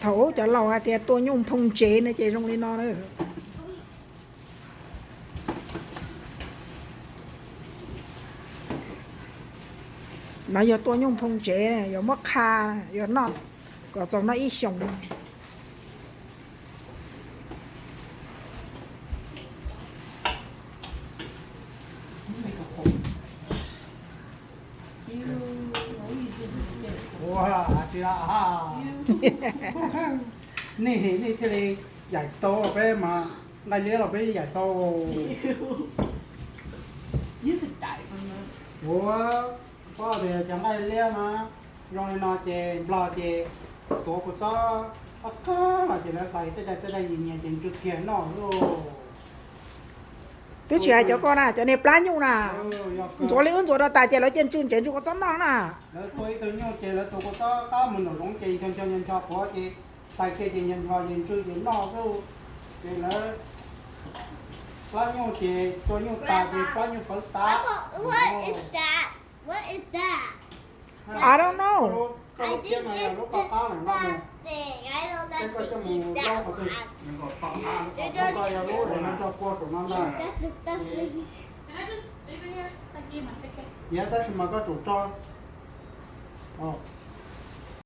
Thaum ub cov laus hais tias tua nyuj nphoo tsev no ces zoo li no na. No yog tua nyuj nphoo tsev, yuav muab qha, yuav noj kom txaus noj ib xyoos. Ua, hais tias, nej, nej thiaj li yaim tau, peb mas nqaij liab los peb yaim tau. Ua, paub tias cov nqaij liab mas zoo li no ces nplog ces tuav kua txob qab qab los ces lawv hlais tej daim tej daim nyias nyias ces ntsw kiag noj lauj. Twb tsis hais cov ko na, cov niag plab nyuj na, ntxuav li wb ntxuav rau tas ces lawv cia ntsw ntsev ntsw kua txob noj na. Lawv tua ib tug nyuj ces lawv tuav kua txob qab mus nraum zoov ces ncho ncho ncho ncho quav ces hlais kiag ces ncho ncho ces ntsw ces noj xwb. Ces lawv plab nyuj ces tua nyuj tas ces plab nyuj pawv tas. I don't know. Koj lub thiab no yog lub paj qab lawm no mus. Koj coj mus lob qhov twg? Koj yog lub no nrog kua saum no ntag. Yog tab sis mas koj tsum tso.